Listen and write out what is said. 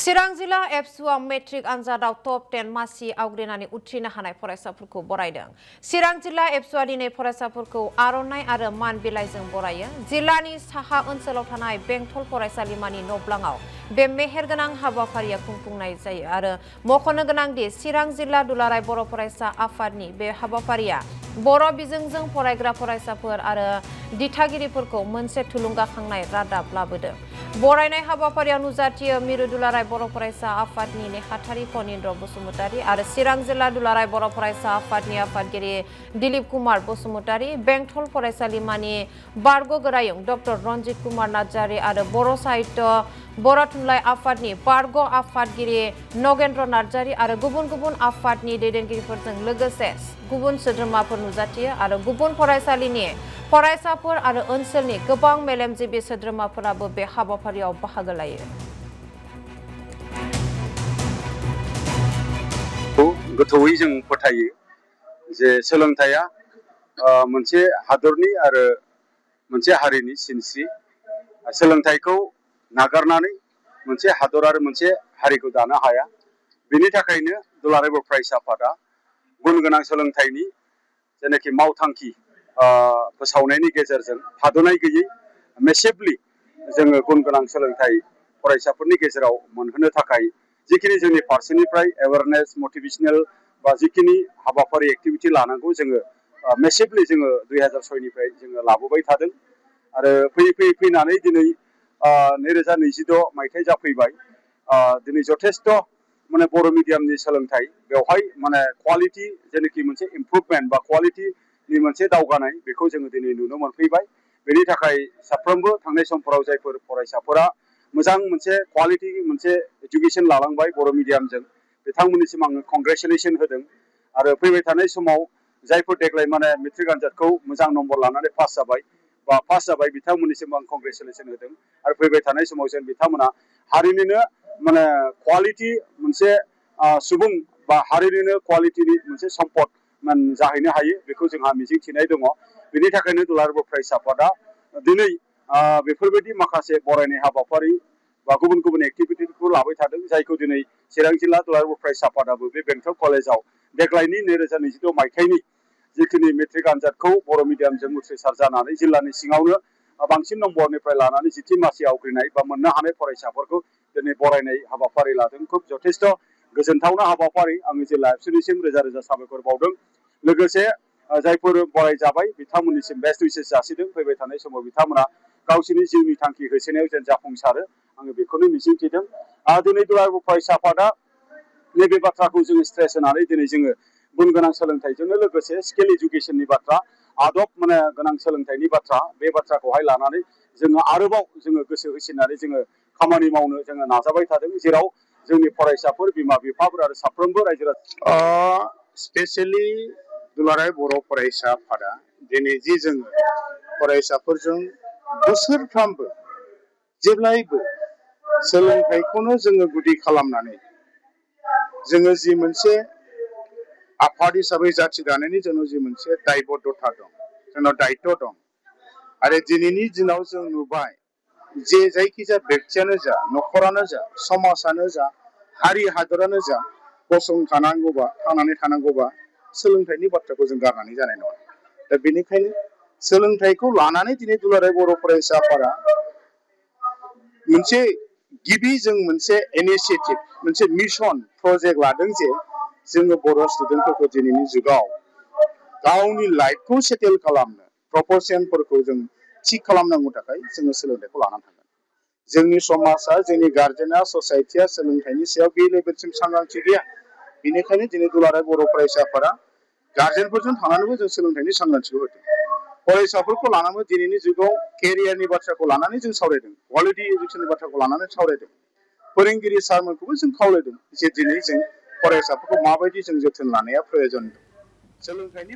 चिरां जिल्ला एबसुआव matric आनजादाव top 10 मासि आवग्रिनानै उथ्रिनो हानाय फरायसाफोरखौ बरायदों। चिरां जिल्ला एबसुआ दिनै फरायसाफोरखौ आर'नाइ आरो मान बिलाइजों बरायो। जिल्लानि साहा ओनसोलाव थानाय बेंटल फरायसालिमानि न'ब्लाङाव बे मेहेरगोनां हाबाफारिया खुंफुंनाय जायो आरो मख'नो गोनांदि चिरां जिल्ला दुलाराय बर' फरायसा आफादनि बे हाबाफारिया बर' बिजोंजों फरायग्रा फरायसाफोर आरो दिथागिरिफोरखौ मोनसे थुलुंगाखांनाय रादाब लाबोदों। बरायनाय हाबाफारियाव नुजाथियो मिरु दुलाराय बर' फरायसा आफादनि नेहाथारि फनिन्द्र बसुमतारी आरो चिरां जिल्ला दुलाराय बर' फरायसा आफादनि आफादगिरि दिलीप कुमार बसुमतारी, बेंटल फरायसालिमानि बारग' गोरायुं डक्टर रन्जित कुमार नार्जारी आरो बर' साहित्य बर' थुनलाइ आफादनि बारग' आफादगिरि नगेन्द्र नार्जारी आरो गुबुन गुबुन आफादनि दैदेनगिरिफोरजों लोगोसे गुबुन सोद्रोमाफोर नुजाथियो आरो गुबुन फरायसालिनि फरायसाफोर आरो ओनसोलनि गोबां मेलेमजिबि सोद्रोमाफोराबो बे हाबाफारियाव बाहागो लायो। गोथौयै जों फोथायो जे सोलोंथाइया मोनसे हादरनि आरो मोनसे हारिनि सिनस्रि। सोलोंथाइखौ नागारनानै मोनसे हादर आरो मोनसे हारिखौ दानो हाया। बेनि थाखायनो दुलाराय बर' फरायसा आफादा गुन गोनां सोलोंथाइनि जेनाखि मावथांखि फोसावनायनि गेजेरजों थाद'नाय गैयै मेसिभलि जोङो गुन गोनां सोलोंथाइ फरायसाफोरनि गेजेराव मोनहोनो थाखाय जिखिनि जोंनि फारसेनिफ्राय एवारनेस मटिभेशनेल बा जिखिनि हाबाफारि एक्टिभिटि लानांगौ जोङो मेसिभलि जोङो 2006निफ्राय जोङो लाबोबाय थादों आरो फैयै फैनानै दिनै 2026 मायथाइ जाफैबाय। दिनै जथेस्थ' माने बर' मिडियामनि सोलोंथाइ बेवहाय माने क्वालिटि जेनाखि मोनसे इमप्रुभमेन्ट बा क्वालिटिनि मोनसे दावगानाय बेखौ जोङो दिनै नुनो मोनफैबाय। बेनि थाखाय साफ्रोमबो थांनाय समफोराव जायफोर फरायसाफोरा मोजां मोनसे क्वालिटि मोनसे एजुकेसन लालांबाय बर' मिडियामजों बिथांमोननिसिम आङो कंग्रेचुलेसन होदों आरो फैबाय थानाय समाव जायफोर देग्लाय माने मेट्रिक आनजादखौ मोजां नम्बर लानानै पास जाबाय बिथांमोननिसिम आं कंग्रेचुलेसन होदों आरो फैबाय थानाय समाव जों बिथांमोना हारिनिनो माने क्वालिटि मोनसे सुबुं बा हारिनिनो क्वालिटिनि मोनसे सम्पद जाहैनो हायो बेखौ जोंहा मिजिंथिनाय दङ। बेनि थाखायनो दुलाराय बर' फरायसा आफादा दिनै बेफोरबायदि माखासे बरायनाय हाबाफारि बा गुबुन गुबुन एक्टिभिटिफोरखौ लाबाय थादों जायखौ दिनै चिरां जिल्ला दुलाराय बर' फरायसा आफादाबो बे बेंटल कलेजाव देग्लायनि 2026 मायथाइनि जिखिनि मेट्रिक आनजादखौ बर' मिडियामजों उथ्रिसार जानानै जिल्लानि सिङावनो बांसिन नम्बरनिफ्राय लानानै 10थि मासि आवग्रिनाय बा मोननो हानाय फरायसाफोरखौ दिनै बरायनाय हाबाफारि लादों। खुब जथेस्थ' गोजोनथावना हाबाफारि। आङो जिल्ला एबसुनिसिम रोजा रोजा साबायखर बावदों। लोगोसे जायफोर बरायजाबाय बिथांमोननिसिम बेस्ट उइसेस जासिदों। फैबाय थानाय समाव बिथांमोना गावसोरनि जिउनि थांखि होसोनायाव जेन जाफुंसारो आङो बेखौनो मिजिंथिदों। दिनै दुलाराय बर' फरायसा आफादा नैबे बाथ्राखौ जोङो स्ट्रेस होनानै दिनै जोङो गुन गोनां सोलोंथाइजोंनो लोगोसे स्किल इडुकेसननि बाथ्रा आदब माने गोनां सोलोंथाइनि बाथ्रा बे बाथ्राखौहाय लानानै जोङो आरोबाव जोङो गोसो होसिननानै जोङो खामानि मावनो जोङो नाजाबाय थादों जेराव जोंनि फरायसाफोर बिमा बिफाफोर आरो साफ्रोमबो रायजो राजा स्पेसियेलि दुलाराय बर' फरायसा आफादा दिनै जि जोङो फरायसाफोरजों बोसोरफ्रामबो जेब्लायबो सोलोंथाइखौनो जोङो गुदि खालामनानै जोङो जि मोनसे आफाद हिसाबै जाथि दानायनि जोंनाव जि मोनसे दायबद्धता दं जोंनाव दायित्व दं आरो दिनैनि दिनाव जों नुबाय जे जायखिजाया बेक्तियानो जा न'खरानो जा समाजानो जा हारि हादरानो जा गसंथानांगौबा थांनानै थानांगौबा सोलोंथाइनि बाथ्राखौ जों गारनानै जानाय नङा। दा बेनिखायनो सोलोंथाइखौ लानानै दिनै दुलाराय बर' फरायसा आफादा मोनसे गिबि जों मोनसे इनिसियेटिभ मोनसे मिशन प्रजेक्ट लादों जे जोङो बर' स्टुडेन्टफोरखौ दिनैनि जुगाव गावनि लाइफखौ सेटेल खालामनो प्रप'र्सनफोरखौ जों थिग खालामनांगौ थाखाय जोङो सोलोंथाइखौ लानानै थांगोन। जोंनि समाजा जोंनि गार्जेना ससाइटिया सोलोंथाइनि सायाव बे लेभेलसिम सांग्रांथि गैया। बेनिखायनो दिनै दुलाराय बर' फरायसा आफादा गार्जेनफोरजों थानानैबो जों सोलोंथाइनि सांग्रांथिखौ होदों। फरायसाफोरखौ लानानै दिनैनि जुगाव केरियारनि बाथ्राखौ लानानै जों सावरायदों, क्वालिटि इडुकेसननि बाथ्राखौ लानानै सावरायदों। फोरोंगिरि सारमोनखौबो जों खावलायदों जे दिनै जों फरायसाफोरखौ माबायदि जों जोथोन लानाया प्रयजन दं। सोलोंथाइनि